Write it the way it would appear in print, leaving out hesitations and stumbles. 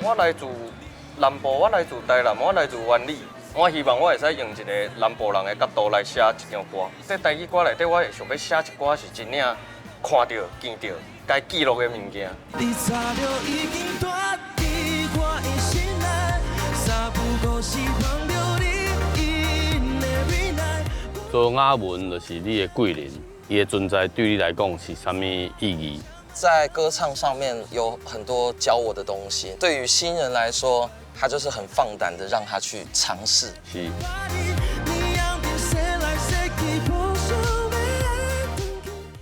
我來自南部，我來自台南，我來自灣里。我希望我會使用一個南部人的角度來寫這張歌。在台語歌內底，我會想欲寫一寡是真正看著、見著、該記錄的物件。你早就已經住佇我的心內，三不五時夢著你 in every night。做雅文就是你的貴人，伊的存在對你來講是啥物意義？在歌唱上面有很多教我的東西。對於新人來說，他就是很放膽的讓他去嘗試。是。